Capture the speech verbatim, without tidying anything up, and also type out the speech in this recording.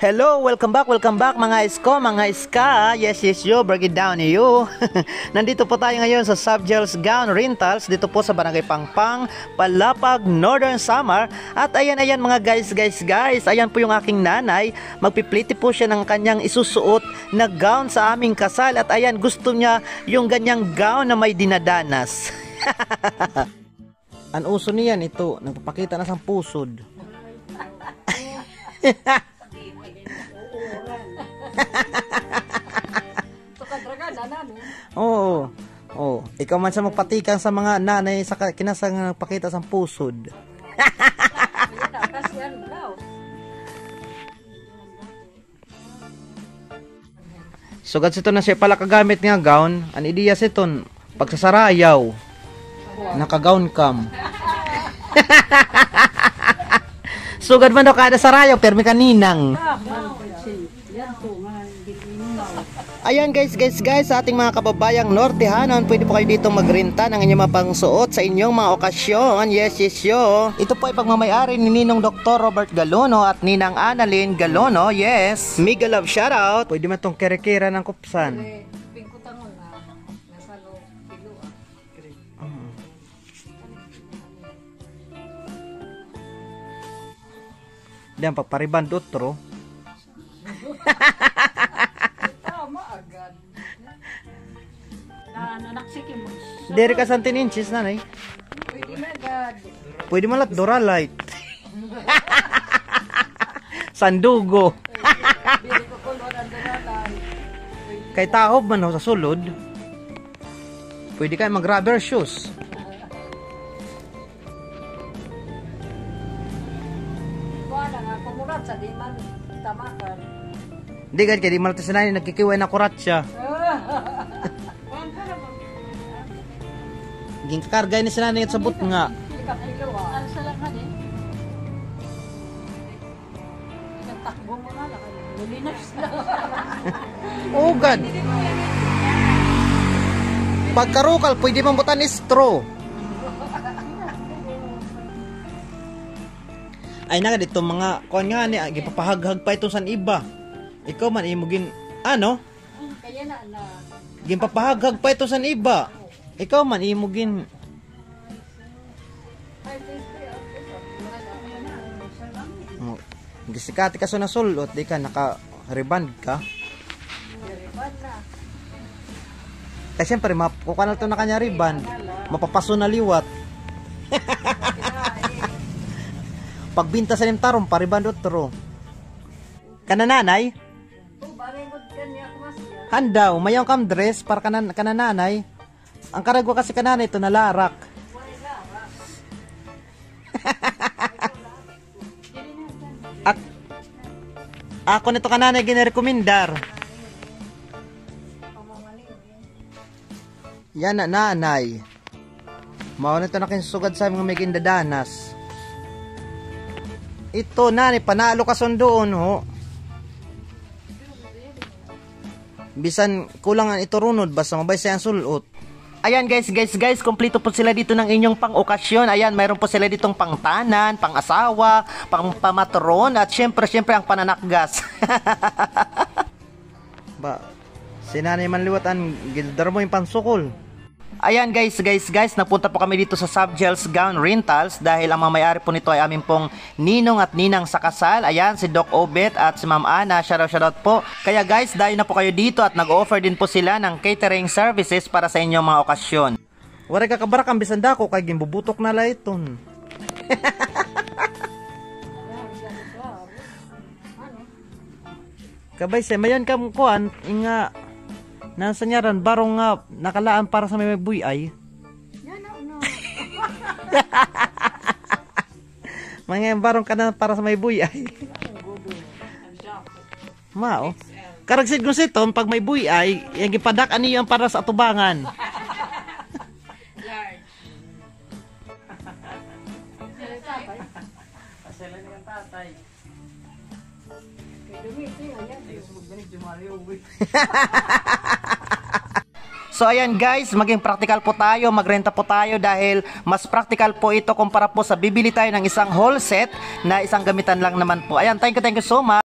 Hello, welcome back, welcome back mga isko, mga iska. Yes, yes, yo, break it down, yo. Nandito po tayo ngayon sa Subgels Gown Rentals, dito po sa Barangay Pangpang, Palapag, Northern Samar. At ayan, ayan mga guys, guys, guys. Ayan po yung aking nanay. Magpipliti po siya ng kanyang isusuot na gown sa aming kasal. At ayan, gusto niya yung ganyang gown na may dinadanas. An uso niyan ito, nagpapakita na sang pusod. Tukad ra ka, nanay. Oo. Oh, ikaw man sa magpatikang sa mga nanay sa ka-, kinasal nga nagpakita sang pusod. Ayan na, kasi ano daw. Sugad sa ito na siya pala kagamit nga gown, an ideya sa iton, pagsasarayaw. Naka-gown kam. Sugad man daw kada sarayaw, permi ka ninang. Ayan guys, guys, guys, sa ating mga kababayang Nortehanon, pwede po kayo dito magrenta ng inyong mga pangsuot sa inyong mga okasyon. Yes, yes, yo. Ito po ay pagmamayari ni Ninong Doktor Robert Galono at Ninang Annalyn Galono. Yes. Mega love shoutout. Pwede man tong kere-kere ng kupsan. Pingkutangon na. Nasa loob, pilo, ah. Mm. Diyan, pagpariband utro. Tama agad. Na, nanaksik yung mga Diri ka sa ten inches, nanay. Pwede na agad. Pwede man lat Duralite. Sandugo. Diri ko kulor ang Duralite. Kay taob man ho sa sulod. Pwede ka mag-rubber shoes. Kuha na nga, kumurat sa di man tamakan. Di gad kay di man ito sinani nagkikiway na kuratsa. Ginkakarga ini sinani sa butnga. Ikapilo, ah. Ano sa lang, eh? Nagtakbo mo na lang. Lulinas na. Oh, God. Pagkarukal, pwede man butan straw. Ay, na, dito mga, kuan nga ni, ah, gipapahaghag pa ito san iba. Ikaw man, imo gin, ano? Kaya na, na. Ginpapahaghag pa ito san iba. Ikaw man, imo gin, Oh, gisikati ka sa nasul-ot, di ka naka-rebond ka. Kay siyempre, map-, kukuha na ito na kanya rebond. Mapapaso na liwat. Pagbinta sa nim tarom, pa-rebond utro. Kanananay? Handaw, mayaw kam dress para kanan-, kanananay. Ang karagwa kasi kananay ito nalarak. Ak-, ako nito kananay ginirekomendar. Yana, nanay. Mao na ito na kinsugad sa mga may gindadanas. Ito, nanay, panalo ka sundoon, ho. Bisan kulang an ito runod, basta mabaysay an sul-ot. Ayan, guys, guys, guys, kompleto po sila dito ng inyong pang-okasyon. Ayan, mayroon po sila ditong pangtanan, pang-asawa, pang-pamatron, at syempre, syempre, ang pananakgas. Ba, si nanay man liwat an gidadara mo yung pansukol. Ayan guys, guys, guys, napunta po kami dito sa Subgels Gown Rentals dahil ang mga may-ari po nito ay amin pong ninong at ninang sa kasal. Ayan, si Doc Obet at si Ma'am Ana, shoutout, shoutout po. Kaya guys, dayo na po kayo dito at nag-offer din po sila ng catering services para sa inyong mga okasyon. Waray ka kabarak an bisan dako kay ginbubutok na la iton. Kabay siya, mayon kam kuan, inga, nasa niya ran, barong nga, nakalaan para sa may, may buy-ay. Yan, no, no. Mga barong ka na para sa may buy-ay. Mao. Karagsid ko siton, pag may buy-ay, yung gipadak, ano yung para sa atubangan? Large. Pasala ni kang tatay. So ayan guys, maging practical po tayo, magrenta po tayo dahil mas practical po ito kumpara po sa bibili tayo ng isang whole set na isang gamitan lang naman po. Ayan, thank you, thank you so much.